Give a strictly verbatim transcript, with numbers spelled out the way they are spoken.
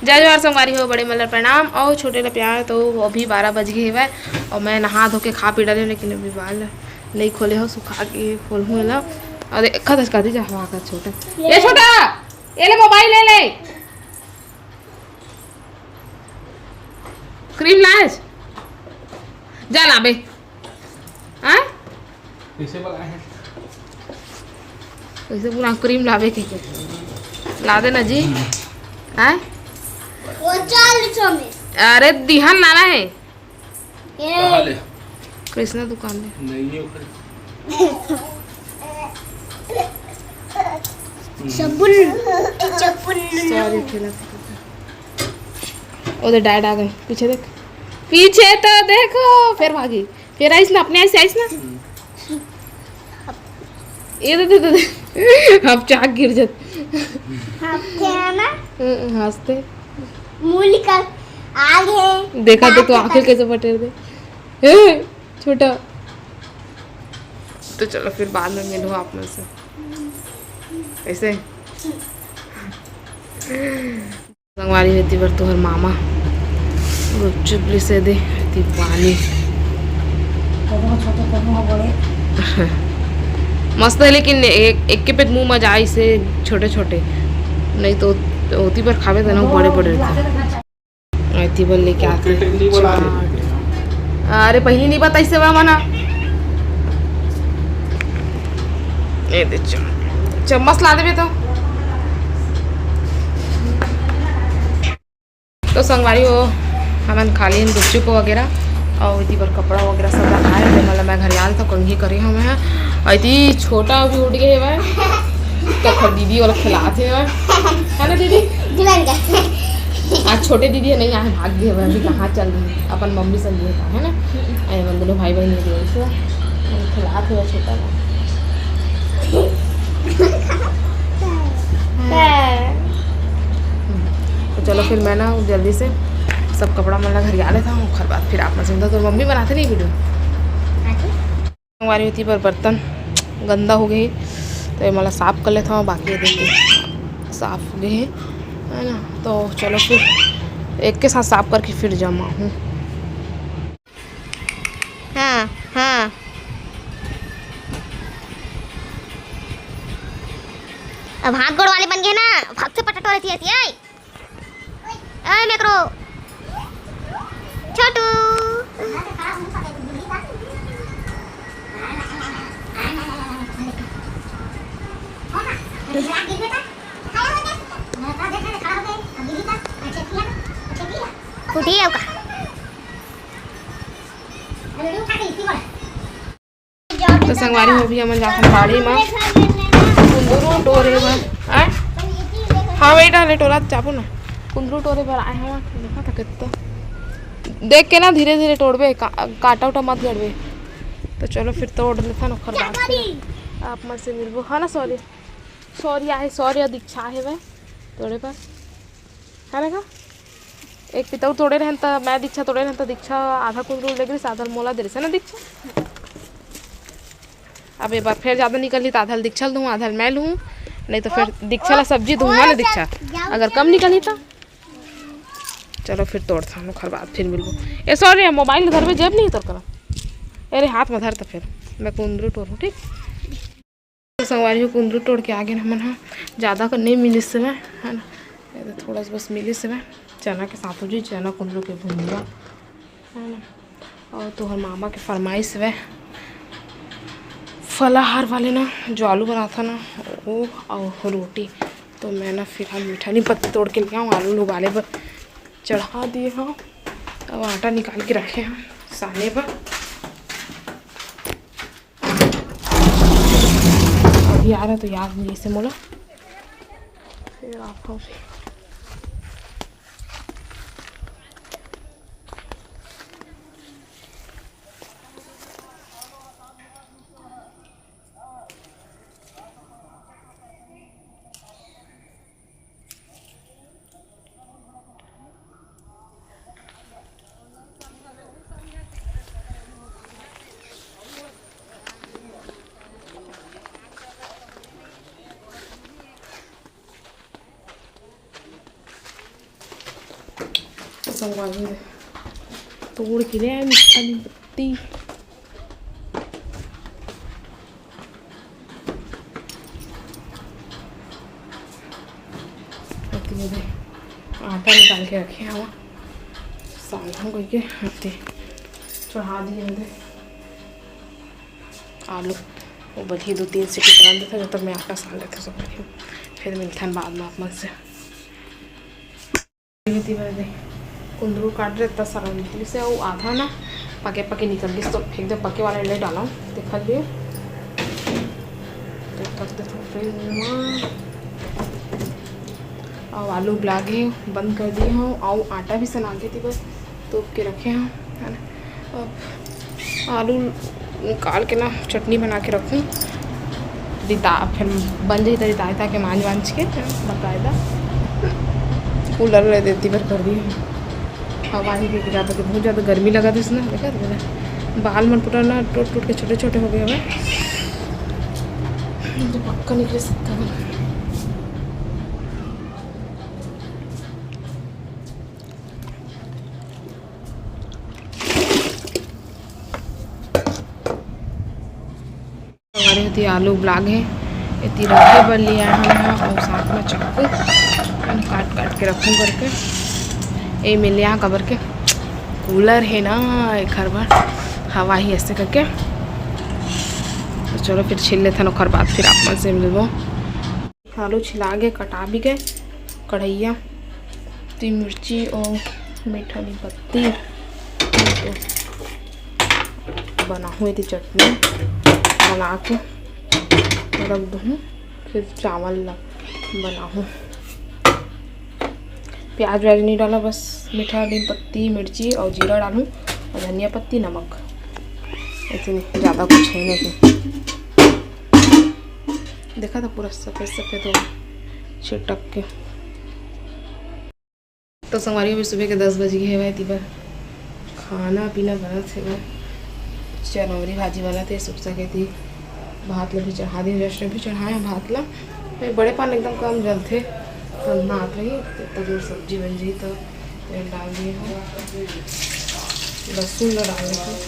जय जोहार संगवारी हो, बड़े मन ल प्रणाम अउ छोटे ल प्यार। तो अभी बारह बज गे हवय अउ मैं नहा धो के खा पी डाले हंव, लेकिन अभी बाल नइ खोले हंव, सुखा के खोलहूं एला। अउ देखा दस कादी जा हवा का छोटा, ये छोटा, ये ले मोबाइल ले ले, क्रीम लाएस, जा लाबे। आय? कैसे बुलाए हैं? कैसे पूरा क्रीम लावे के, के? ला देना जी। आय? वो चालीस में। अरे दिहन लाना है। ये कहाँ ले? कृष्णा दुकान में। नहीं है उधर। सबुन, सबुन। सॉरी, खेला था। ओ दे, डैड आ गए। पीछे देख, पीछे तो देखो। फिर भागी, फिर आइस ना, अपने आइस, आइस ना। ये दे, दे, दे, दे। अब चाक गिर जात। हंसते हैं ना? हम्म, हंसते। मुंह निकाल, आगे। देखा तो, दांत तू आंखें निकाल। कैसे पटेर दे। ए, छोटा। तो चलो फिर बाद में मिलो आप में से। कैसे? संगवारी होती बर तुहर मामा गुपचुप ले से दे, ती पानी। कोनो ह छोटे, कोनो ह बड़े। मस्त है, लेकिन एक, एक के पेट मुंह में जाए से छोटे छोटे, नहीं तो ओती बर खावे त ना बड़े बड़े रहते। एती बर लेके आते छोटे नहीं बना चाट। अरे पहली नहीं बताई से बा मना। ए दे चम-, चम्मच ला देबे तो। तो संगवारी हो, हमन खा लेन गुपचुप वगैरह, अउ एती बर कपड़ा वगैरह सब रखाए, तेन वाला मैं घर आल तो कंघी करे हवे हैं। अउ एती छोटा भी उठ गए हवे, तो ओकर दीदी वाला खिलात हे हवे, है ना दीदी? जुड़न गए। आज छोटे दीदी नहीं आए, भाग गए हवे, अभी कहाँ चल रही अपन मम्मी संग गए, है ना? अरे मन दोनों भाई बहन ये दोनों खिलात हे छोटा। तो चलो फिर मैं ना जल्दी से सब कपड़ा मन ला घरिया लेता हूँ, ओखर बाद फिर आप मन से मिलता। तो मम्मी बनाते नहीं वीडियो। हमारी होती पर बर्तन गंदा हो गए, तो ये मला साफ कर लेता हूँ, बाकी ये देखिए साफ हो गए, है ना। तो चलो फिर एक के साथ साफ करके फिर जमा हूँ। हाँ, हाँ। अब हाथ गोड़ वाले बन गए ना, फक से पटटो रहती है, ए मेकरो, छोटू। उठी है का? तो संगवारी हो, अभी हमन जाथन बाड़ी म कुंदरू टोरे बर। आय? हाँ, वही डाले टोरा जाबो ना। कुंदरू टोरे बर आए हवा, देखा था कितना। देख के ना धीरे धीरे टोरबे, का-, काटा उटा मत गड़बे। तो चलो फिर तोड़ लेथन, ओखर बाद फिर आप मन से मिलबो, है ना? सॉरी, सॉरी आए, सॉरी दीक्षा आए हवे तोड़े बर। है ना का? एक पितऊ तोड़े रहन त, मैं दीक्षा तोड़े रहन त दीक्षा आधा कुंदरू ले गिरिस, आधा ल मोला दे रिस, है ना दीक्षा? अब एक बार फिर ज्यादा निकलही त आधा ल दीक्षा ल दूँ, आधा ल मैं लूँ, नहीं तो फिर दीक्षा ला सब्जी दूँ, है ना दीक्षा? अगर कम निकलही त चलो फिर तोड़थन, ओखर बाद फिर मिलबो। ए सॉरी, मोबाइल धरबे जेब नहीं तोर करा। अरे हाथ में धर त फिर मैं कुंदरू टोरहूँ, ठीक? तो संगवारी हो, कुंदरू टोर के आगे हमन ह, ज्यादा कर नहीं मिलिस हवय, है ना, ये तो थोड़ा सा बस मिलिस हवय, चना के साथ हो जी, चना कुंदरू के भुंजिया, है ना। और तोहर मामा के फरमाइश हवय फलाहार वाले ना, जो आलू बनाथा ना, वो और रोटी। तो मैं ना फिलहाल मीठा नीम पत्ती तोड़ के ले आऊँ, आलू उबाले बर चढ़ा दिए हव, अब आटा निकाल के रखे हव साने बर। अभी आ रहा तो याद नहीं इसे मोला, फिर आप हो। तो संगवारी, तोड़ के ले आए मीठा नीम पत्ती। अति में दे आटा निकाल के रखे हवा, साल हम करके अति चढ़ा दिए दे। आलू वो बची दो तीन सीटी पकन देथे, जब तक मैं आटा सान लेथे सब। फिर मिलथन बाद में आप मन से। कुंदरू काट रहे इतना सारा निकली से, वो आधा ना पके पके निकल गई, तो फेंक दे, पके वाला ले डाला, देखा लियो। तो रख देथों फ्रिज में। अउ आलू उबला गे, बंद कर दिए हूँ। अउ आटा भी सना गे थी बस, तोप के रखे हूँ, है ना। अब आलू निकाल के ना चटनी बना के रखूँ, रिता फिर बन जाई, तो रिता रिता के मांज वांज के फिर बकायदा कूलर ले देती भर कर दी। हवा ही नहीं जा पाती, बहुत ज़्यादा गर्मी लगा थी इसमें, देखा था बाल मन पूरा ना टूट टूट के छोटे छोटे हो गए हवे, तो पक्का निकल सकता है। हमारे होती आलू उबला गे, एती रखे बर लिया हम यहाँ, और साथ में चाकू काट काट के रखूँ करके। ए मिल यहाँ कबर के कूलर है ना, एक हर बार हवा ही ऐसे करके। तो चलो फिर छील लेथन, ओकर बाद फिर आप मन से मिलबो। आलू छिला गे, कटा भी गे। कढ़ैया, तीन मिर्ची और मीठा नीम पत्ती। तो बनाहूँ एती चटनी बना के रख दूँ, फिर चावल ला बनाहूँ। प्याज व्याज नहीं डाला, बस मीठा नीम पत्ती, मिर्ची और जीरा डालूँ और धनिया पत्ती, नमक, ऐसे नहीं, ज़्यादा कुछ है नहीं। देखा था पूरा सफेद सफेद हो छिटक के। तो संगवारी, अभी सुबह के दस बज गए हवय, एती बर खाना पीना बनत हे। चरौरी भाजी बनत हे, सुकसा के ती भात ला भी चढ़ा दिन, जस्ट भी चढ़ाए हैं भात ला। फिर बड़े पान एकदम कम जलथे, ठंडा आत रही, तब तक सब्जी बन जाई। तो तेल डाल दिए हैं, लहसुन ला डाल देते हैं।